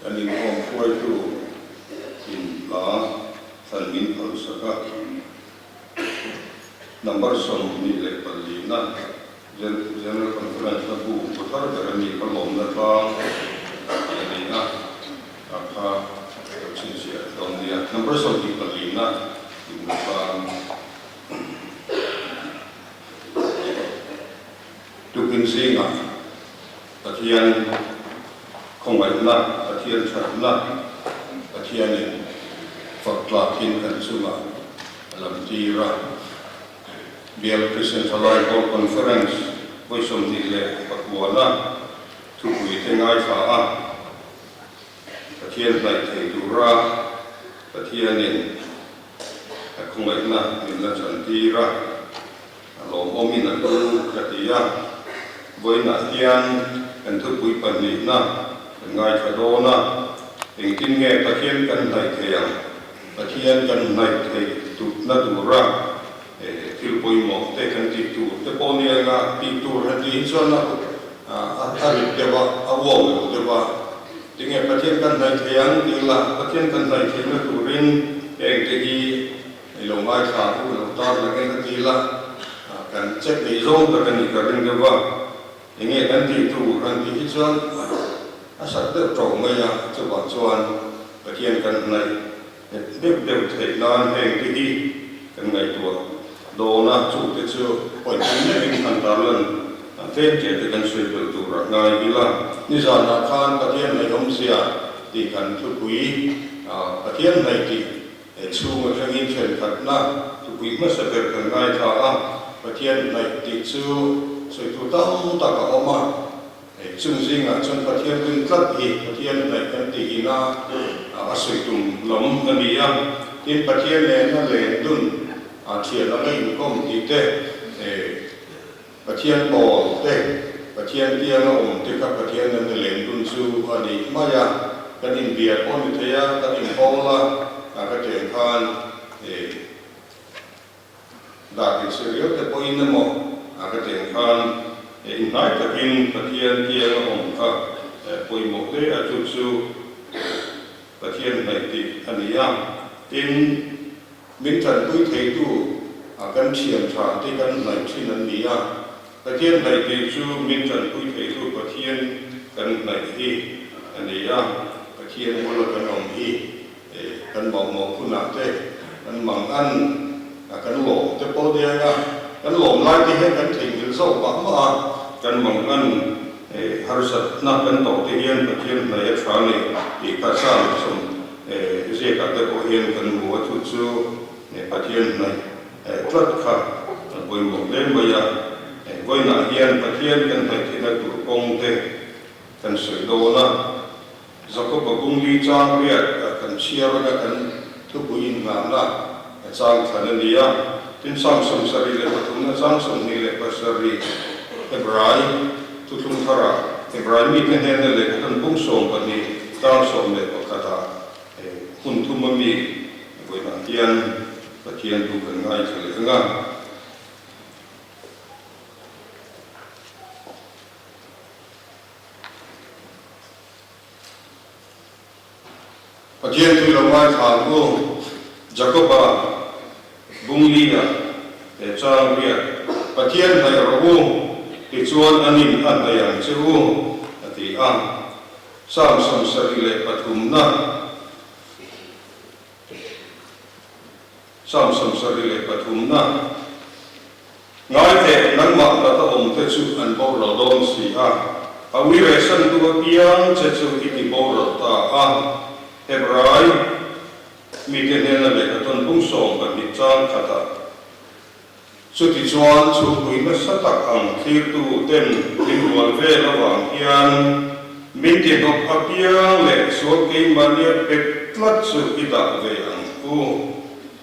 Kan inkhawm hruaitu in hla thlan min phal sak a, number 24 na General Conference na bu bu thar ber a ni, ka lawmna tlang tih a ni a, a kha lo chhinchhiah dawn nia. Number 24 na hlimna tlang. Tukin zingah Pathian khawngaihna, Pathian thatna, Pathianin fak tlakin kan chungah a lam tir a. Bial Christian Thalai Pawl Conference vawi 29 na thupui te ngaithla a, Pathian hnaih thei tura Pathianin a khawngaihna min la chantir a, a lawmawmin a hlu ka ti a. Vawiinah hian kan thupui pahnihna kan ngaithla dawn a, engtin nge Pathian kan hnaih thei ang? Pathian kan hnaih theih na tura thil pawimawh te kan tih tur te pawh nia nga tih tur han tih hi chuan a rit deuh a, a uau lo deuh a. Tinge Pathian kan hnaih thei ang tih la, Pathian kan hnaih theihna turin hengte hi i lo ngaithla u lo tar lang in a ti la, kan check nei zawng tak a nih ka ring deuh a. Enge kan tih tur han tih hi chuan a sat deuh tawh mai a, chuvang chuan Pathian kan hnaih deuh deuh theih nan hengte hi kan ngaihtuah dawn a, chute chu point tam deuhin han tarlan tlem tlem te kan sawi belh tur a ngai ila. Nizanah khan Pathian hnaihawmzia tih kan thupui Pathian hnaih tih chhung atangin thenkhatna thupui hmasa ber kan ngaithla a, Pathian hnaih tih chu sawitu tam tak a awm a. Chung zingah chuan Pathian rin tlat hi Pathian hnaih kan tih ina a sawi tum lam a ni a. Tin, Pathian nena len dun a thian anga inkawm tih te, Pathian pawl te, Pathian tianga awm te kha Pathian nena len dun chu a ni mai a. Kan inbia pawh ni thei a, kan inhawl a, ka tiang khan Dak in si riau te pawhin emaw a ka teng khan inhnai takin Pathian tiang a awm kha pawimawh hle a, chu chu Pathian hnaih tih a ni a. Tin, min tanpui theitu a kan thian tha te kan hnaih thin an ni a, Pathian hnaih tih chu min tanpui theitu Pathian kan hnaih hi a ni a, Pathian bula kan awm hi Kan mawhmawh hunah te, kan mang an a kan lawm te pawh nia nga, kan lawm lai te hian kan theihnghilh zawk mah mah a, kan mang an harsatna kan tawh te hian Pathian hnaih a tha ni tih kha Psalm ziakah te pawh hian kan hmu a, chu chu Pathian hnaih tlat kha a pawimawh hle mai a, vawiinah hian Pathian kan hnaih theihna tur kawng te kan sawi dawn a. Jakoba bungli chang riat kan chhiar anga kan thupui innghahna a chang thlan a ni a. Tin, Psalm 73 na chang 27 Hebrai thuthlung tharah Hebrai mite hnena lehkha kan bung 12 chang 11 ah hun thum a mi vawiinah hian Pathian thu kan ngaithla leh ang a. Pathian chu lo ngaithla ang u, Jakoba bunglia he chang riat, Pathian hnaih rawh u, tichuan an in a hnaih ang che u, a ti a. Psalm 73 na. Psalm 73 na. Ngai teh, nangmah hlata awm te chu an boral dawn si a, a ui rehsan tu apiang che chu i ti boral ta a. Hebrai mite hnena lehkha tawn bung 12 chang khatah, Chutichuan chhungpui nasa tak ang thlirtu ten min rual vel avang hian min ti hnawk apiang leh sual keimahnia bet tlat chu i dah ve ang u,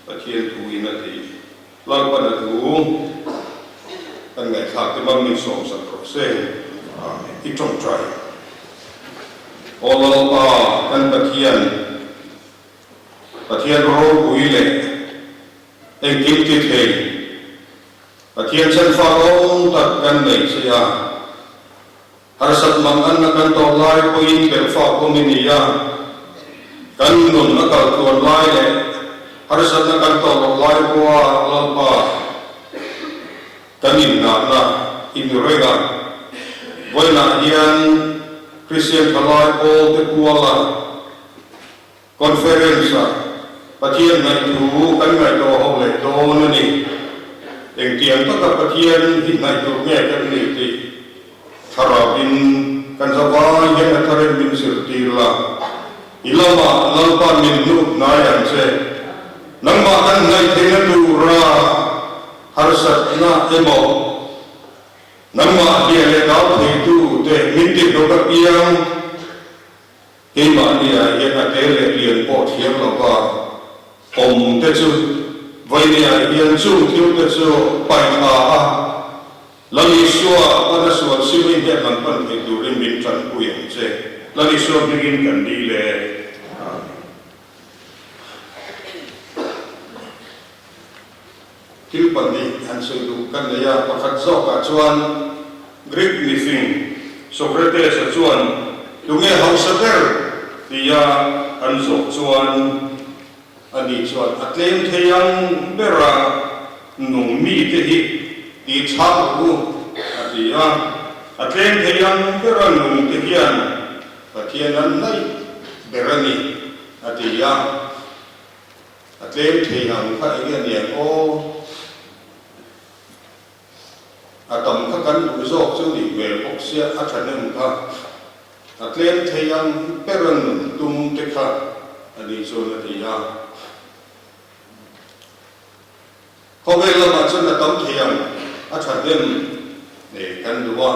Pathian thuin a ti. Lalpan a thu kan ngaihthlak te mang min sawmsak rawh se. Amen. I tawngtai. Aw Lalpa kan Pathian, Pathian ropui leh engkim ti thei, Pathian chhanfak awm tak kan nei che a. Harsatna. Harsat manganna kan tawh lai pawhin belhfak awm i ni a, kan nun a kal tluan lai leh harsatna kan tawh loh lai pawha Lalpa kan innghahna i ni reng a. Vawiinah hian Kristian thalai pawl te kuala Conference-ah Pathian ngaihtu kan ngaihtuah ho leh dawn a ni. Engtiang taka Pathian hi hnaih tur nge kan nih tih thlarauin kan zavai hian a tharin min zirtir la. I lamah Lalpa min hnuk hnai ang che. Nangmah kan hnaih theihna tura harsatna emaw nangmah hliah leh dau theitu te min ti hnawk apiang. Keimahniah hian a te leh lian pawh thiam lo va, awm te chu vawinia hian chung thil te chu paih thla a, Lal Isua pana sual simin hian lam pan thei turin min tanpui ang che. Lal Isua hmingin kan dil e. Amen. Thil pahnih han sawi duh ka nei a, pakhat zawkah chuan Greek mifing Socrates-a chuan tunge hausa ber tia an zawh chuan ani chuan a tlem thei ang bera nung mite hi ti chhak rawh u a ti a, a tlem thei ang bera nung te hian Pathian an hnaih ber a ni a ti a. A tlem thei ang kha enge a niang aw? A tam kha kan duh zawk chu nih hmel bawk sia a thahnem kha. A tlem thei ang ber a nun tum te kha a nih chuan a ti a. Khawvel lamah chuan a tam thei ang a thahnem nei kan duh a,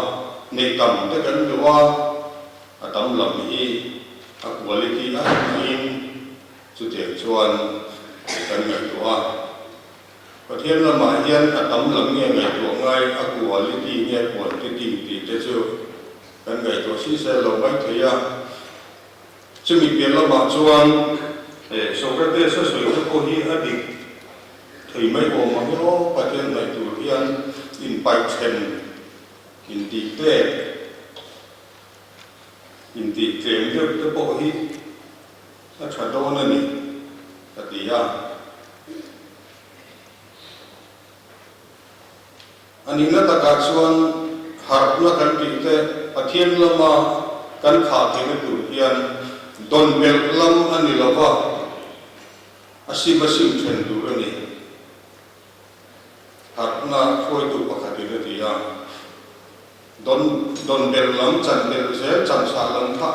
neih tam te kan duh a, a tam lam hi a quality a niin Chutiang chuan kan ngaihtuah a, Pathian lamah hian a tam lam nge ngaihtuah ngai, a quality nge quantity tih te chu kan ngaihtuah si sel lo mai thei a. Chumi pian lamah chuan Socrates-a sawi te pawh hi a dik thei mai awm ang emaw, Pathian ngaih tur hian inpaih then, intih tlek, intih tlem deuh te pawh hi A tha dawn a ni, ka ti a. A nihna takah chuan harhna kan tih te Pathian lama kan khah theihna tur hian dawn belh lam a ni lo va, a sim a sim then tur a ni. Harhna hruaitu pakhatin a ti a. Dawn dawn belh lam chan belh zel chan chhah lam kha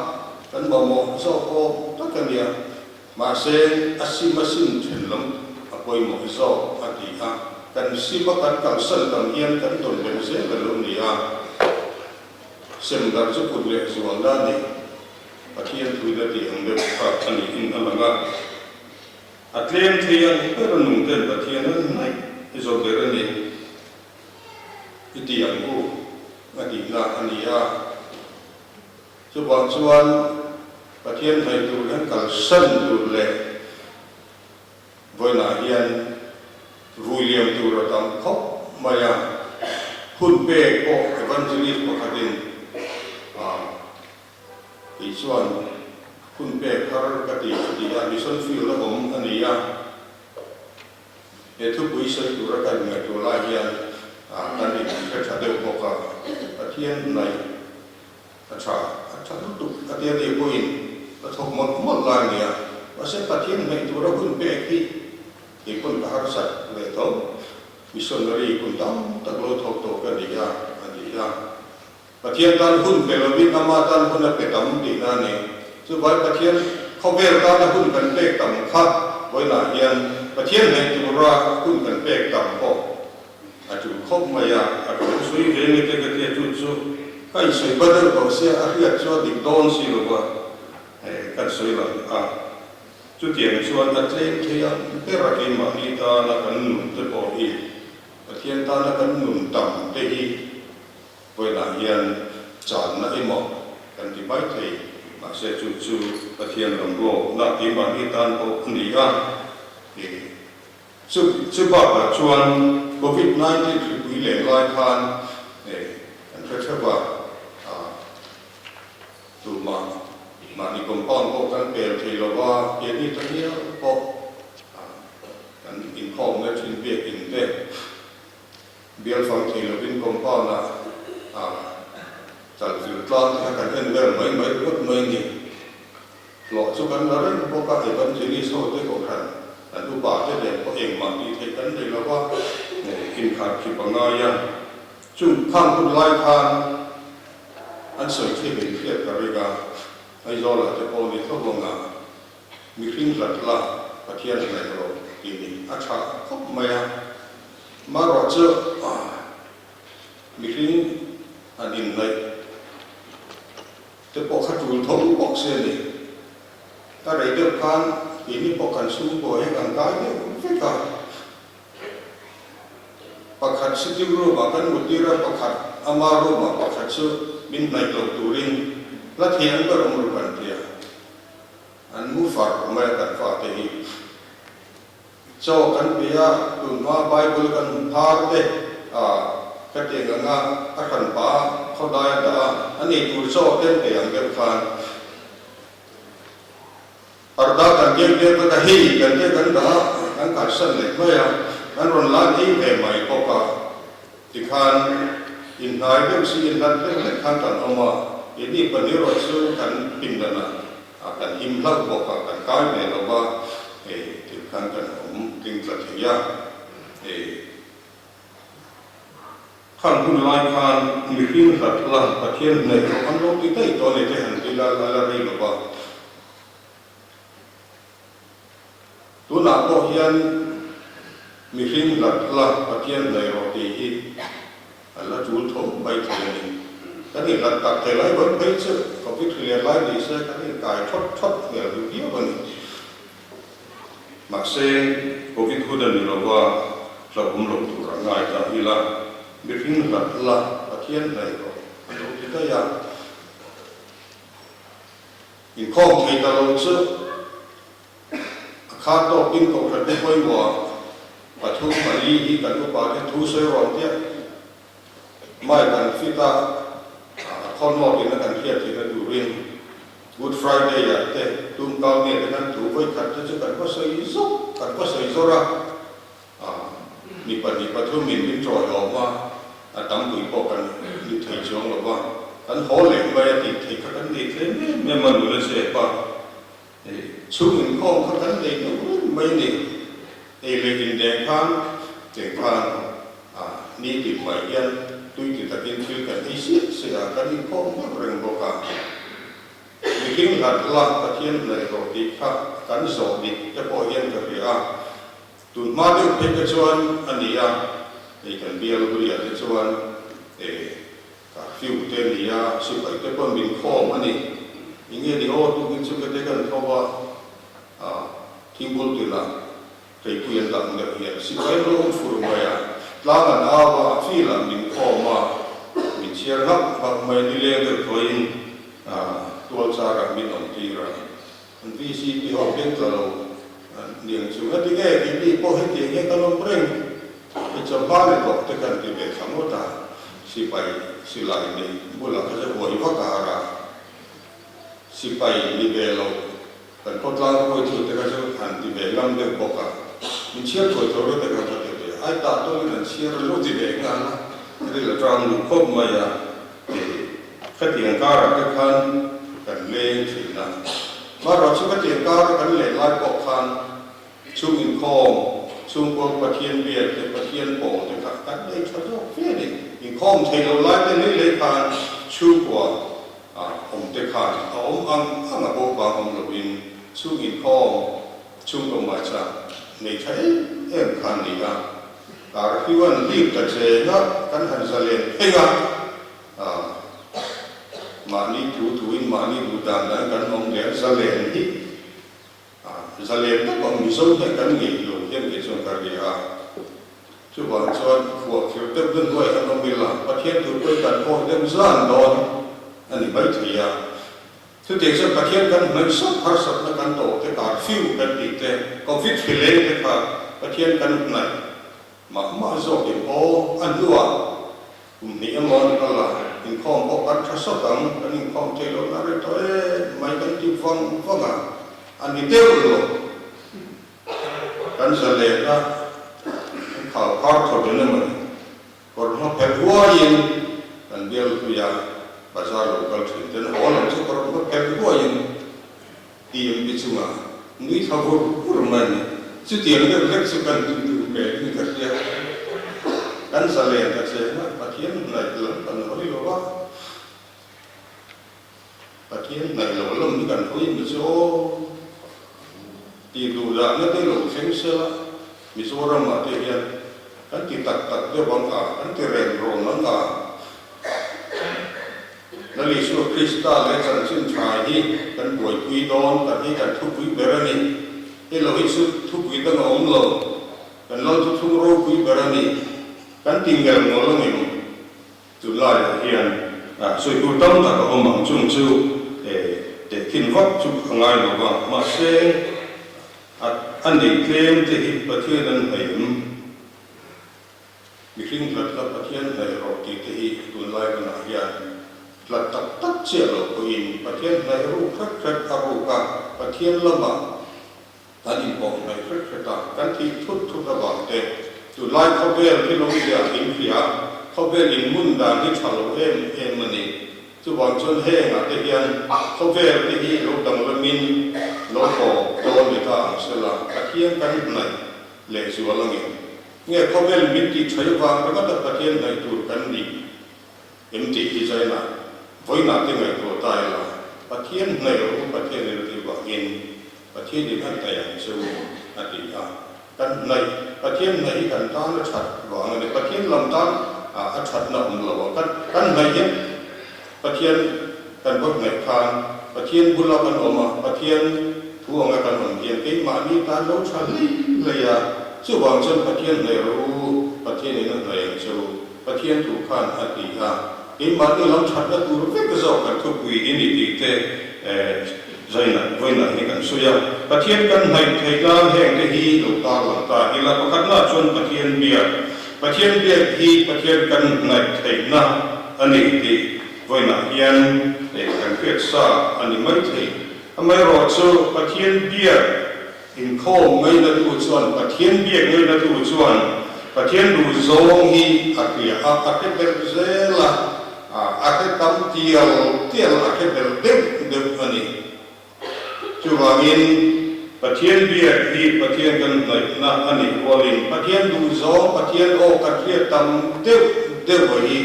kan mamawh zawk awm tak a nia. Mahse, a sim a sim then lam a pawimawh zawk a ti a. Kan sim a kan kalsan tam hian kan dawn belh zel a lo ni a. Sem darh chu kut leh zual la ni. Pathian thuina tih ang deuh kha a niin a lang a. A tlem thei ang ber a nung ten Pathian an hnaih zawk ber a ni. I ti ang u a tihna a ni a. Chuvang chuan Pathian hnaih tur hian kalsan tur leh vawiinah hian vui liam tur a tam khawp mai a. Hun pek pawh Evangelist pakhatin a tih chuan hun pek har ka ti a ti a, mission field a awm a ni a. He thupui sawi tura kan ngaihtuah lai hian kan inhre tha deuh bawk a, Pathian hnaih a tha, a tha lutuk a tia ni pawhin ka thawk mawlh mawlh lai a ni a, mahse Pathian hnaih tura hun pek hi kei pawn ka harsat ve tho, missionary hun tam tak lo thawk tawh ka ni a, a ti a. Pathian tan hun pe lovin ama tan hun a pe tam tihna a ni. Chuvai Pathian khawvel tana hun kan pek tam kha vawiinah hian Pathian hnaih tura hun kan pek tam pawh a tul khawp mai a, a tul sawi ve nge te ka tia chu chu ka insawi ba deuh tawh sia a hriat chu a dik dawn si lo va kan sawi lang a. Chutiang chuan a tlem thei ang ber a keimahni tana kan nun te pawh hi Pathian tana kan nun tam te hi Vawiinah hian channa emaw kan ti mai thei, mahse chu chu Pathian lam hlawkna keimahni tan pawh a ni a. Chu chu bakah chuan Covid 19 hripui leng lai khan kan hre theuh a. a, keini ta hial pawh kan inkhawmna thin biakin te bial fang thei lovin compound ah chalfil tlang te kha kan en vel mai mai ringawt mai a ni. Hlawh chu kan la reng bawk a, Evangelist ho te kohhran an upa te nen pawh engmah tih theih kan nei lo va, inkharkhip a ngai a. Chung khang hun lai khan an sawi khi min hriat ka ring a, Aizawlah te pawh ni tho vang a, mihring hlat la Pathian hnaih rawh tih ni a tha khawp mai a. Marawh chu mihring an inhnaih. Te pawh kha tul tho bawk se a ni. Ka rei deuh khan keini pawh kan chhungkaw hi kan kai deuh vek a. Pakhat sitting room ah kan mut tir a, pakhat ama room ah pakhat chu min hnaih loh turin hla thiam ber awm ru kan ti a. An mu far mai a kan fate hi. Chaw kan pe a, tunhma Bible kan phar te a ka tiang ang a, a hran pah a, khawdai a dah a, a nei tur chaw te an pe ang deuh khan parda kan keng tir vek a, hei kan te kan dah a, kan kalsan leh mai a, kan rawn lan ei ve mai bawk a, tikhan inhnai deuh si inhlat deuh leh khan kan awm a, keini pahnih erawh chu kan pindanah A kan him hlauh bawk a, kan kai ve lo va, hei thil khan kan awm tling tla thei a, hei khan hun lai khan mihring hlat la Pathian hnaih rawh an lo ti daih tawh a ni te han ti la la rei lo va. Tunah pawh hian mihring hlat la Pathian hnaih rawh tih hi A la tul tho mai thei a ni. Kan inhlat tak thei lai vawi phei chu Covid hri leh lai ni se kan inkai thawt thawt hmel duh viau a ni. Mahse, Covid hun a ni lo va, hlauhawm lo tur a ngai ta ila, mihring hlat la Pathian hnaih rawh a lo ti daih a. Inkhawm thei ta lo chu A kha tawkin kohhran te pawimawh pathum pali hi kan upa te thu sawi rawn chiah mai kan fit a, a khawnawt in a kan hriat theihna turin Good Friday ah te tumkau nge te khan thu vawi khat te chu kan va sawi zawk kan va sawi zawr a, mi pahnih pathum in min tawihawm a, a tampui pawh kan ni thei chuang lo va, kan haw leh mai a tih theih kha kan nei tlem em em a nula zep a. Chhung inkhawm kha kan nei deuh reng mai ni. Ei leh indeng khan cheng khan ni tin mai hian tui ti takin thil kan ei siah siah a, kan inkhawm deuh reng bawk a. Mihring hlat la Pathian hnaih rawh tih kha kan zawh dik te pawh hian ka hria a. Tun hma deuh phei te chuan a ni a, hei kan bial hluiah te chuan Curfew te ni a, sipai te pawn min khawm a ni. Enge ni aw tukin chu ka te kan tho a, ah thingbul tila keipui an dang deuh hian sipai an lo awm fur mai a, tlang an au a, a field ah min khawm a, min chhiar ngak ngak mai nileng deuh thawiin ah tual char ah min awm tir a. An VCP ho beng tla lo niang chu heti nge keini pawh hetiang hian kan awm reng i chawhma leh tawh te kan ti ve thla ngawt a, sipai silai nei bulah kha chu huai vak a har a, sipai ni ve lo kan khawtlang hruaitu te kha chu han ti ve ngam deuh bawk a, min chhiar thuai thuai reuh te kha ka ti ve, ai tah tawlin an chhiar lo ti ve nghal a, ril a tang duh khawp mai a. Khatiang karah te khan kan leng thin a, marawh chu khatiang kara kan len lai pawh khan chhung inkhawm, chhungkuang Pathian biak te, Pathian pawl te kha kan nei tha zawk fe a ni. Inkhawm thei lo lai te lei lei khan chhungkua awm te khan a awm ang ang a bo vang awm loin chhung inkhawm, chhungkaw hmaichah nei tha em em khan ni a. Karfiu an hlip ta cheng a, kan han zalen phei a, mahni thu thuin mahni duh dan dan kan awm leh a, zalen hi zalen tak ang Mizo hian kan ngeih lo hian kei chuan ka ria a, chuvang chuan khuah khirh deuh deuh hnuai han awm ila Pathian thu pawhin kan awi deuh zan dawn a ni maithei a. Chutiang chuan Pathian kan hnaih sawt harsatna kan tawh te, curfew kan tih te, Covid hri leng te kha Pathian kan hnaih mah mah zawkin aw, a hnuah kum hnih emaw an kal a, inkhawm pawh kan tha sawt ang, kan inkhawm thei lo na rei tawh em mai kan ti vang vang a. A ni deuh lo. Kan zalen a, kan khau khar tho den emaw ni. Kawr hma phelh huaiin kan bial hluia bazar lo kal thin ten haw lam chu kawr hma phelh huaiin TMP chungah nui thla vur vur mai a ni. Chutiang deuh hlek chu kan tih duh hmel in ka hria. Kan zalen ta cheng a, Pathian hnaih lam kan hawi lo va. Pathian hnaih lo lam hi kan hawi mi chu aw tih duh dahna te lo thleng sela Mizoramah te hian kan ti tak tak deuh ang a, kan ti reng rawn ang a. Lal Isua Krista leh chanchin tha hi kan buaipui dawn tak hi kan thupui ber a ni. Hei lo hi chu thupui dang a awm lo. Kan Lal thuthlung ropui ber a ni. Kan ti ngel ngawl ang em? Tunlaiah hian sawi tur tam tak a awm ang chung chu tehkhin vak chu a ngai lo va, mahse a nei tlem te hi Pathian an hnaih em? Mihring hlat la Pathian hnaih rawh tih te hi tunlai hunah hian hlat tak tak chiah loh pawhin Pathian hnaih ruk hret hret a ruk a, Pathian lamah kan inpawh hnaih hret hret a, kan thih thut thut avang te tunlai khawvel hi lo zia in hria, khawvel inhmun dan hi tha lo em em a ni. Chuvang chuan hengah te hian khawvel te hi lo danglamin lo tawp dawn ni ta ang sela, Pathian kan hnaih lehzual angin. Nge khawvel min tih tha vang ringawt a Pathian hnaih tur kan nih em tih hi zaina vawiinah te ngaihtuah ta ila, Pathian hnaih rawh u Pathian in a tih vangin Pathian in a hnaih ang che u a ti a, kan hnaih Pathian hnaih hi kan tan a that vang a ni, Pathian lam tan a thatna awm lo a, kan kan hnaih hian Pathian kan va hnaih khan Pathian bula kan awm a, Pathian thu anga kan awm hian keimahni tan lo tha hlei hlei a, chuvang chuan Pathian hnaih rawh u, Pathianin a hnaih ang che u, Pathian thu khan a ti a, keimahni lam thatna tur vek zawk kan thupui hi ni tih te zainah vawiinah hi kan sawi a. Pathian kan hnaih theih nan heng te hi lo tarlang ta ila, pakhatna chuan Pathian biak, Pathian biak hi Pathian kan hnaih theihna a ni tih vawiinah hian kan hriat sa a ni maithei. Amaherawhchu Pathian biak inkhawm ngainatu chuan Pathian biak ngainatu chuan Pathian duh zawng hi a hria a, a hre belh zel a, a hre tam tial tial, a hre belh deuh deuh a ni. Chuvangin, Pathian biak hi Pathian kan hnaihna a nih rualin Pathian duh zawng, Pathian aw kan hriat tam deuh deuh a hi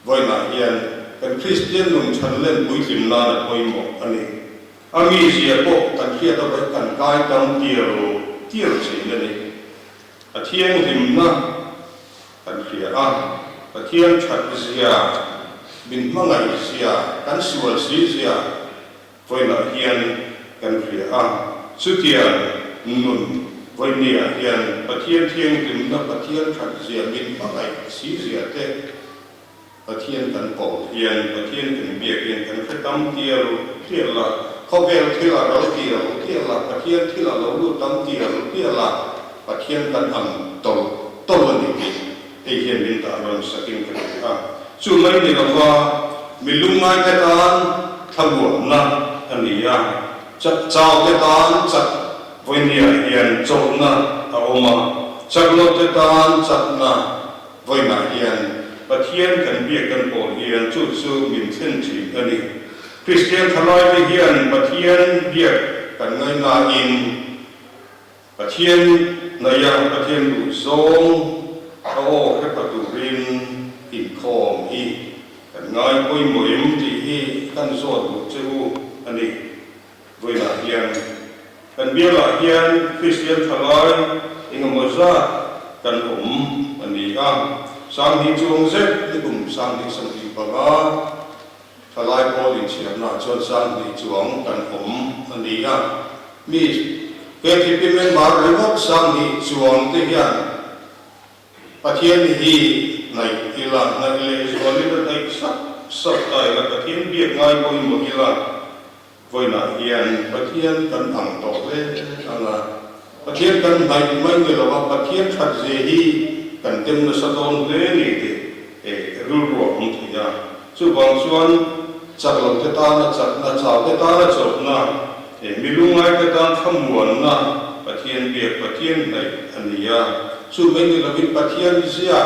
vawiinah hian kan Kristian nun chhanlen puitlim nan a pawimawh a ni. A mizia pawh kan hriat avai kan kai tam tial tial thin a ni. A thianghlimna kan hria a, Pathian that zia, min hmangaih zia, kan sual si zia vawiinah hian kan hria a. Chutiang nun vawinia hian Pathian thianghlimna, Pathian that zia, min hmangaih si zia te Pathian kan pawl hian, Pathian kan biak hian kan hre tam tial tial a, khawvel thil a ral tial tial a, Pathian thil a lo lut tam tial tial a, Pathian kan ang tawlh tawlh a ni tih hei hian min dah rawn sakin ka hria a. Chu mai ni lova mi lungngaite tan thlamuanna a ni a, chaute tan chak vawinia hian chawlhna a awm a, chaklote tan chakna Vawiinah hian Pathian kan biak kan pawl hian chu chu min thlen thin a ni. Kristian thalaite hian Pathian biak kan ngaihnain Pathian hnaia Pathian duh zawng a aw hrepa turin inkhawm hi kan ngai pawimawh em tih hi kan zawt duh che u a ni. Vawiinah hian kan bialah hian Kristian thalai engemaw zat kan awm a ni a, Sanghnih chuang zet ni kum 2025 thalai pawl inchhiarnaah chuan Sanghnih chuang kan awm a ni a, mi KTP member ringawt Sanghnih chuang te hian Pathian hi hnaih ila, hnaih lehzual ila, hnaih sap sap ta ila, Pathian biak ngai pawimawh ila, Vawiinah hian Pathian kan ang tawh hle ang a, Pathian kan hnaih mai ni lo a, Pathian that zia hi kan tem nasa dawn hle ni tih rilru a awm thei a. Chuvang chuan chak lo te tana chakna, chau te tana chawlhna. Mi lungngaite tan thlamuanna Pathian biak Pathian hnaih a ni a. Chu mai ni lovin Pathian zia,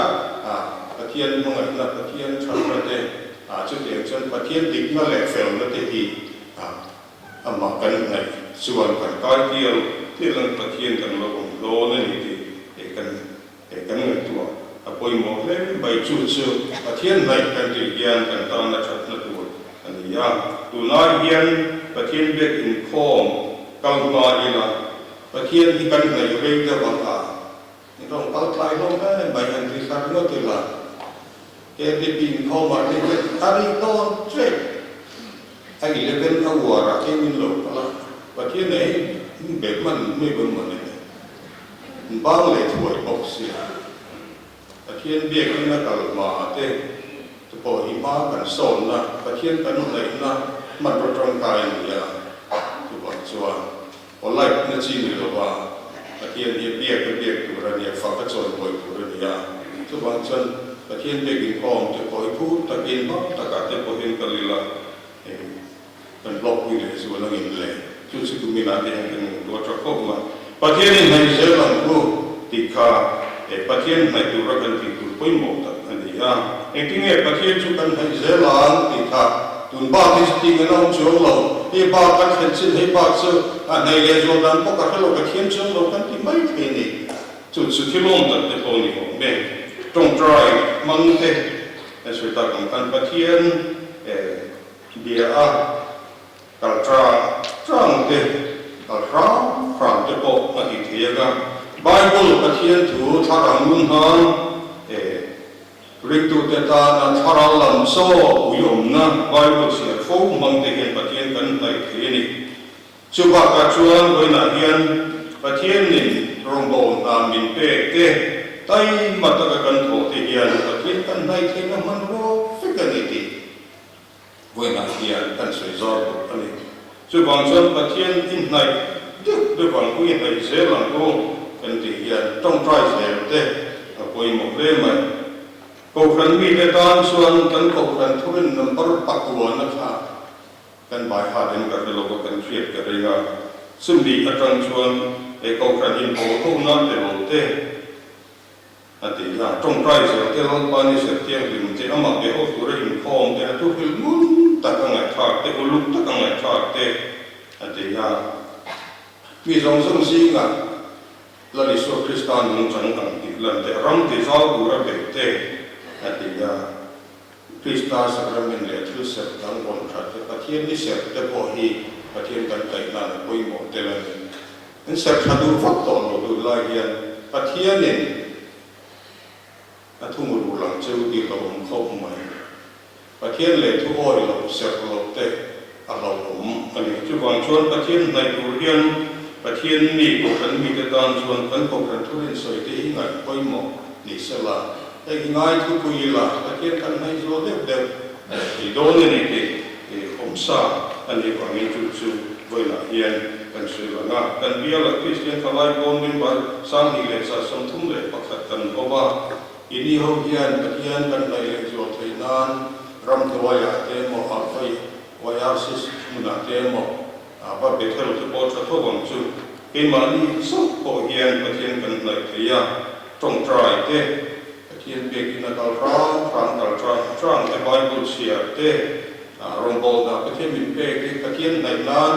Pathian hmangaihna, Pathian thatna te, chutiang chuan Pathian dikna leh felna te hi amah kan hnaih chuan kan kai tial tial ang Pathian kan lo awm dawn a ni tih kan Hei kan ngaihtuah a pawimawh hle mai. Chu chu Pathian hnaih kan tih hian kan tana thatna tur a ni a. Tunlai hian Pathian biak inkhawm kal hma ila Pathian hi kan hnaih rei deuh ang a, in rawn kal tlai hlawm em mai han ti thla ringawt ila KTP inkhawmah te hian a ri dawn che a 11 a uarah te min lo kal a, Pathian ei be hman mai dawn maw ni le. Bang leh thuai bawk sia. Pathian biakin a kal hma te te pawh hi hma kan sawnna, Pathian kan hnaihna hmanraw tangkai a ni a. Chuvang chuan polite na chi ni lova Pathian hi biak a biak tur a nia, fak a chawimawi tur a ni a. Chuvang chuan Pathian biak inkhawm te pawh hi phur takin hma takah te pawhin kal ila hei Kan hlawkpui leh zual angin le, chu chu kumina te hian kan ngaihtuah tha khawp mai. Pathian in hnaih zel ang u tih kha Pathian hnaih tura kan tih tur pawimawh tak a ni a. Engtinge Pathian chu kan hnaih zel ang tih kha tun bak hi chu tih ngaihna awm chuang lo. Hei bak kan thlen chin, hei bak chu a hnaih leh zual dan pawh ka hre lo, ka thiam chuang lo kan ti mai thei a ni. Chu chu thilawm tak te pawh ni awm e. Tawngtai hmang te kan sawi tak ang khan Pathian Bia a, kal tang tang te, kal hram hram te pawh a ti thei ang a. Bible Pathian thu thlarau nun hang e ringtute tana thlarau lam chaw puiawmna Bible chhiar fo hmang te hian Pathian kan hnaih thei a ni. Chu bakah chuan vawiinah hian Pathianin rawngbâwl hna min pek te, taima taka kan thawh te hian Pathian kan hnaih theihna hmanrua vek a ni tih vawiinah hian kan sawi zâwk bawk a ni. Chuvang chuan Pathian i hnaih deuh deuh ang u, i hnaih zel ang u kan tih hian tawngtai zel te a pawimawh hle mai. Kohhran mite tan chuan kan kohhran thurin number pakuana kha Kan bai hat in ka hre lo a, kan hriat ka ring a. Chumi atang chuan he Kohhran in pawl ho na te lo te a ti a, tawngtai zel te, Lalpa ni serh thianghlim te, amah be ho tura inkhawm te, a thuhrilh ngun tak a ngaihthlak te, uluk tak a ngaihthlak te a ti a. Mi zawng zawng zingah Lal Isua Krista nungchang ang tih lan te, ram ti zau tura beih te a ti a. Krista sacrament leh thil serh dang vawn that te, Pathian ni serh te pawh hi Pathian kan kaih nan a pawimawh tel a ni. An serh tha duh vak tawh lo duh lai hian Pathianin a thungrul ang cheu tih lo awm khawp mai. Pathian leh thu awi loh serh loh te a hlauhawm a ni. Chuvang chuan Pathian hnaih tur hian Pathian mi Kohhran mite tan chuan kan Kohhran thu rinsawi te hi ngaih pawimawh ni sela. Hei hi ngai thupui ila Pathian kan hnaih zual deuh deuh thei dawn a ni tih awmsa a nih vangin chu chu vawiinah hian kan sawi lang a. Kan bialah Kristian thalai pawn member 2131 kan awm a. Ini ho hian Pathian kan hnaih leh zual theih nan ramhnuaiah te emaw Alpha YRC hmunah te emaw va Bethel te pawh tha tho ang chu. Keimahni chauh pawh hian Pathian kan hnaih thei a, tawngtai te, Pathian biakin a kal hrang hrang kal hrang hrang te, Bible chhiar te, rawngbawlna Pathian min pek hi Pathian hnaih nan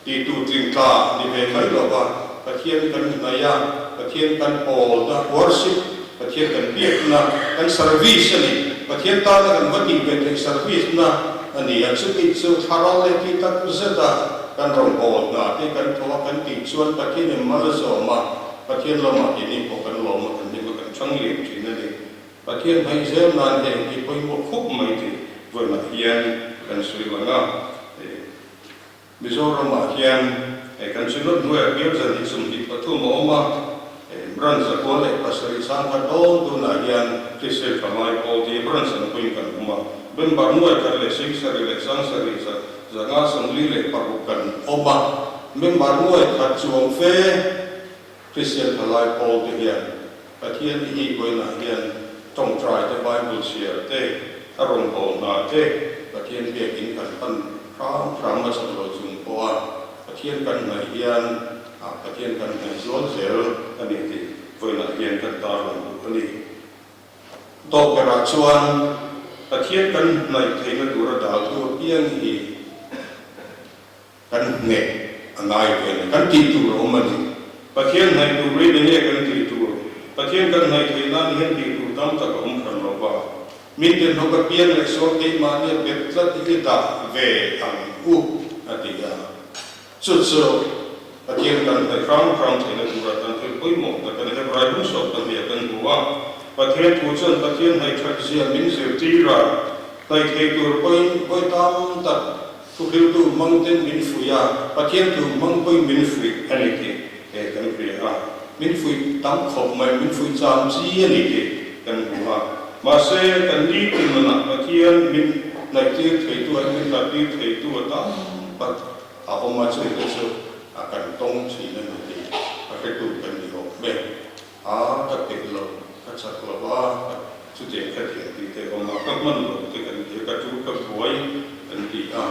tihtu tlingtla ni ve mai lo va, Pathian kan hnaih a, Pathian kan pawlna, worship, Pathian kan biakna, kan service a ni. Pathian tana kan va tih ve theih service na a ni a, chutih chu thlarau leh tih tak zet a kan rawngbâwl hna te kan thawh a kan tih chuan Pathianin mal a zawm a, Pathian lamah keini pawh kan lawm a, kan hlim a, kan chhang lian thin a ni. Pathian hnaih zel nan heng hi pawimawh khawp mai tih vawiinah hian kan sawi lang a. Mizoramah hian kan Synod hnuaiah bial zan hi 23 a awm a, branch 97 sangkhat dawn tunah hian Christian Thalai Pawl tih branch an pawhin kan awm a, member 1777,546 kan awm a, member 1000 chuang fe Christian Thalai Pawl te hian Pathian hi vawiinah hian tawngtai te, Bible chhiar te, a rawngbâwl hna te, Pathian biakin kan pan hrang hrang a chak lo chung pawh a. Pathian kan hnaih hian Pathian kan hnaih zual zel a ni tih vawiinah hian kan tarlang duh a ni. Tawp berah chuan Pathian kan hnaih theihna tura daltu apiang hi kan hneh a ngai ve a ni. Kan tih tur a awm a ni. Pathian hnaih tur rin enge kan tih tur? Pathian kan hnaih theih nan hian tih tur tam tak a awm hran lo va. Min tirhnawk apiang leh sual keimahnia bet tlat hi i dah ve ang u, a ti a. Chu chu Pathian kan hnaih hrang hrang theihna tura kan thil pawimawh tak a ni. Hebrai hmungsawp pahniha kan hmu a, Pathian thu chuan Pathian hnaih that zia min zirtir a, hnaih thei tur pawhin vawi tam tak Thuhriltu hmang ten min fuih a, Pathian thu hmang pawhin min fuih a ni tih he kan hria a. Min fuih tam khawp mai, min fuih cham chi a ni tih kan hmu a. Mahse, kan nitin nunah Pathian min hnaihtir theitu a, min hlattir theitu a tam pat a awm a, chungte chu a kan tawng thin a ni tih a hretu kan ni awm e. A, ka peih lo, ka chak lo a, ka chutiang ka thiam tih te awm a, ka hman lo te kan ti a, ka tu ka buai kan ti a.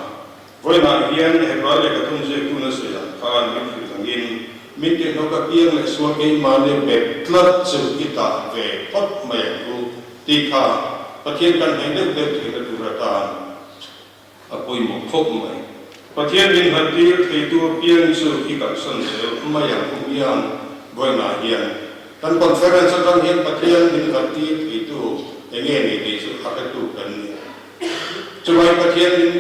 Vawiinah hian Hebrai lehkha thawm ziaktu nasa ang khan min hrilh angin, min tihhlawk apiang leh sual keimahni bet tlat chu i dah ve phawt mai ang u tih kha Pathian kan hnaih deuh deuh theihna tur atan A pawimawh khawp mai. Pathian min hlattir theitu apiang chu i kalsan zel mai ang u hian vawiinah hian kan conference atang hian Pathian min hlattir theitu enge ni tih chu a hretu kan ni. Chuvai Pathian min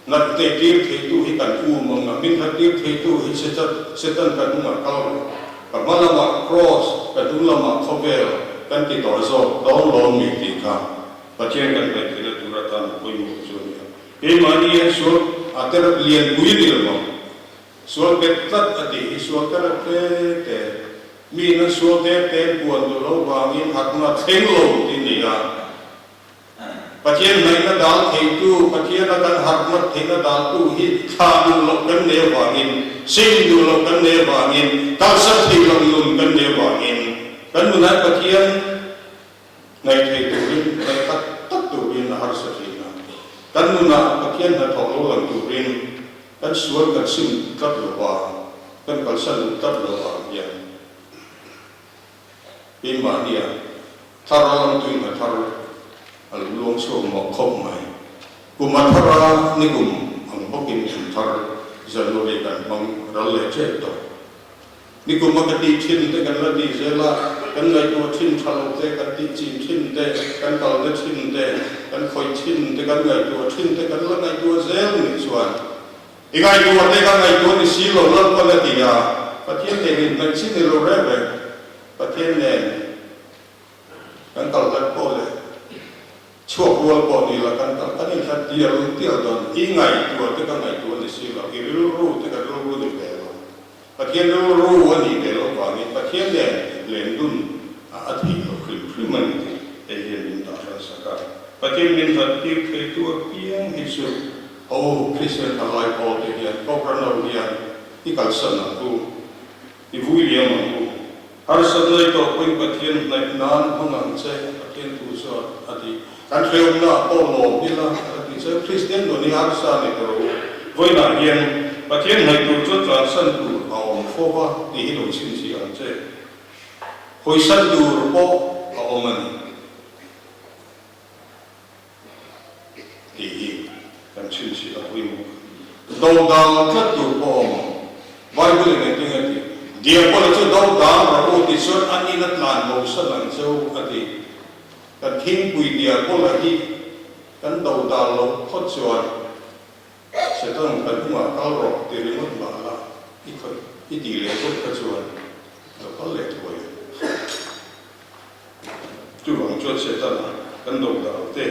hlattir theitu hi kan um ang a, min hlattir theitu hi Satan kan hnungah kal rawh. Ka hma lamah cross, ka hnung lamah khawvel kan ti tawh zawk dawn lawm ni tih kha Pathian kan hnaih theihna tur atan a pawimawh chu a ni a. Keimahni hian sual a terap lian pui a ni lo vang. Sual bet tlat a tih hi sual terap te te, miin an sual te te an puan duh lo vangin hatna thleng lo tih a ni a. Pathian hnaihna dal theitu, Pathiana kan harhna theihna daltu hi thla duh loh kan nei avangin, sim duh loh kan nei avangin, kalsan theih loh nun kan nei avangin kan nunah Pathian Ngaih theih turin, ngaih tak tak turin a harsa thin a. Kan nunah Pathian hnathawk lo lang turin kan sual kan sim tlat lo va, kan kalsan duh tlat lo vang hian keimahnia thar lam tui hna thar a lo luang chhuak mawh khawp mai. Kum a thar a, nikum ang bawkin kum thar January kan hmang ral leh tep tawh. Nikum a ka tih thin te kan la tih zel a, kan ngaihtuah thin tha lo te, kan tih chin thin te, kan kalna thin te, kan khawih thin te, kan ngaihtuah thin te kan la ngaihtuah zel nih chuan i ngaihtuah te ka ngaihtuah ni si lo Lalpan a ti a, Pathian nen inhnaih chi ni lo reng reng, Pathian nen kan kal hlat pawh leh chhuak rual pawh ni la kan kal kan inhlat dial dial dawn i ngaihtuah te ka ngaihtuah ni si lo, i rilru te ka rilru ni ve lo, Pathian rilru a nih ve loh vangin Pathian nen len dun a theih loh hrim hrim a ni tih hei hian min dah hran sak a. Pathian min hlat tir theitu apiang hi chu ho Kristian thalai pawl te hian Kohhran ho hian i kalsan ang u, i vui liam ang u. Harsatna i tawh pawhin Pathian hnaih nan hmang ang che, Pathian thu chuan a ti. Kan hrehawmna ah pawh lawm ila a ti che. Kristian nun hi harsa a ni tawh lo. Vawiinah hian Pathian hnaih tur chuan tlansan tur a awm fo va tih hi lo chhinchhiah ang che. Hawisan tur pawh a awm a ni tih hi kan chhinchhiah a pawimawh. Dodal tlat tur pawh a awm ang. Bible in engtin a ti? Diabola chu dodal rawh u tichuan an in a tlan bosan ang cheu a ti. Kan thingpui diabola hi kan dodal loh phawt chuan Satan kan hnungah kal rawh ti ringawt mah la i khawih i tih leh zawk kha chuan lo kal leh thuai ang. Chuvang chuan Setana kan dodal te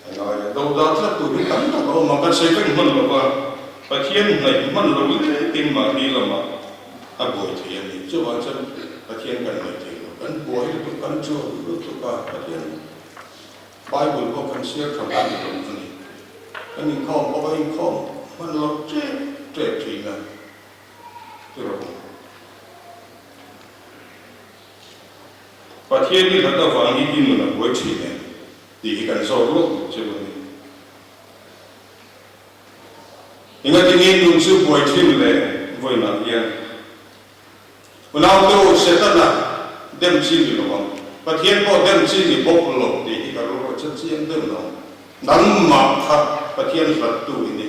a ngai a, dodal tlat tur hi tam tak a awm a, kan sawi vek hman lo va, Pathian hnaih hman lo lekin mahni lamah a buai thei a ni. Chuvang chuan Pathian kan hnaih thei lo, kan buai lutuk, kan chuan lutuk a, Pathian Bible pawh kan chhiar tha hman lo a ni. Kan inkhawm pawh a inkhawm hman lo tep tep thin a, tiraw? Pathian hi hlat avangin i nun a buai thin em tih hi kan zawt lawk duh cheu a ni. Engatinge nun chu buai thin le? Vawiinah hian Unaute u, Setana dem chi ni lo ang, Pathian pawh dem chi ni bawk lo tih hi ka rilruah chuan chiang deuh lo. Nangmah kha Pathian hlattu i ni.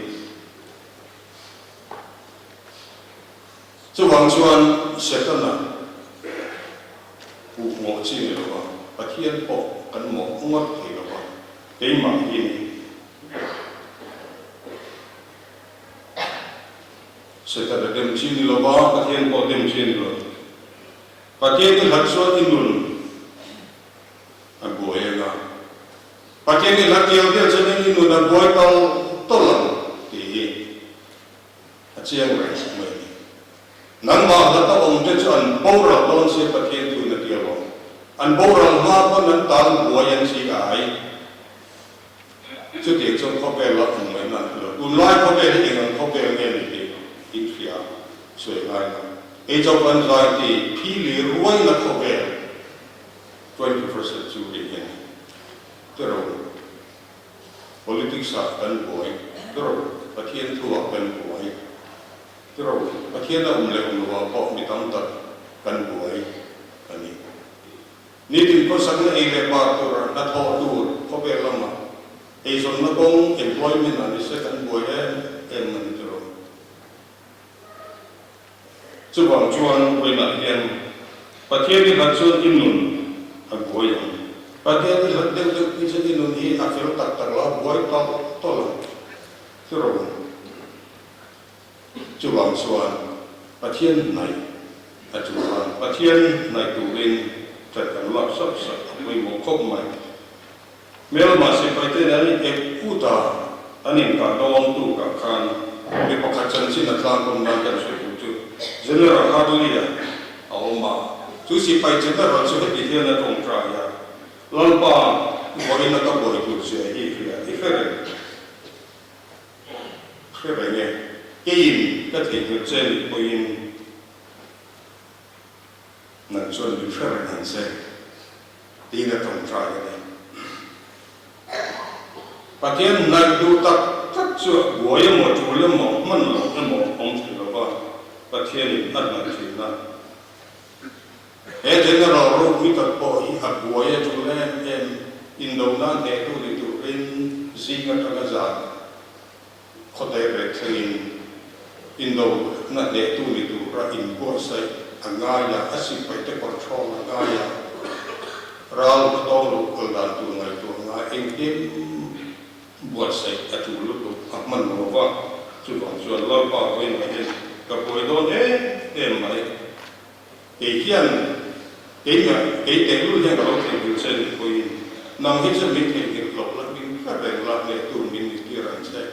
Chuvang chuan Setana puh mawh chi ni lo ang, Pathian pawh kan mawh ngawt thei lo ang, keimah hi ni. Setana dem chi ni lo va, Pathian pawh dem chi ni lo. Pathian i hlat chuan i nun a buai anga, Pathian i hlat tial tial chuan i nun a buai tawlh tawlh ang tih hi a chiang reng mai a ni. Nangmah hlata awm te chu an boral dawn sia Pathian thu in a ti alawm. An boral hma pawn an tal buai an chi ai. Chutiang chuan khawvel a awm mai nan lo. Tunlai khawvel hi eng ang khawvel nge ni tih in hria sawi ngai lo. Kei chauh kan zai ti phi li ruaina khawvel 21st century hi a ni. Tero politics ah kan buai, tero Pathian thu ah kan buai, tero Pathian a awm leh awm lo ah pawh mi tam tak kan buai a ni. Nitin khawsakna ei leh bar tur, hnathawh tur khawvel lamah eizawnna kawng, employment, ah nise kan buai em em a ni tiraw. Chuvang chuan vawiinah hian Pathian i hlat chuan i nun a buai ang. Pathian i hlat deuh deuh phei chuan i nun hi a fel tak tak lo, a buai tawlh tawlh ang tiraw. Chuvang chuan Pathian hnaih a tul a, Pathian hnaih turin ṭan kan lak sap sap a pawimawh khawp mai. Hmelma sipaite'n an ep ut a, an inkah dawn tukah khan mi pakhat chanchin a tlangkawm nan kan sawi tur chu General Hadley-a a awm a, chu sipai General chu heti hian a ṭawngṭai a, Lalpa, vawiin a ka buai tur zia hi i hria, i hre reng. Hre reng e, keiin ka theihnghilh che nih pawhin nang chuan min hre reng ang che, tiin a tawngtai a ni. Pathian hnaih duh tak tak chu a buai emaw, tul emaw, hman loh emaw awm thei lo va, Pathianin a hnaih thin a. He General ropui tak pawh hi a buai a tul em em, indona hnehtu ni turin zing atanga zan khawdai rek thlengin indona hnehtu ni tura inbuatsaih a ngai a, a sipaite control a ngai a, ral hmatawng luh kal dan tur ngaihtuah a ngai, engkim buatsaih a tul lutuk a hman lo va, chuvang chuan Lalpa vawiinah hian ka buai dawn em em mai. Kei hian keimah kei tehlul hian ka lo theihnghilh che nih pawhin nang hi chu min theihnghilh loh la, min hre reng la, hnehtu min ni tir ang che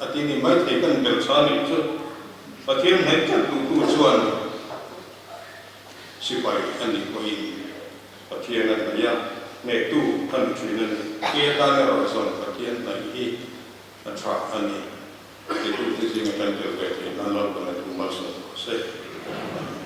a ti ni maithei kan bel tha nih chu Pathian hnaih tlat duhtu chuan sipai a nih pawhin Pathian a hnaih a, hnehtu a ni thin a ni. Kei atan erawh chuan Pathian hnaih hi a tha a ni. Titute zinga kan tel ve theih nan Lalpan a thu malsawm rawh se. Amen.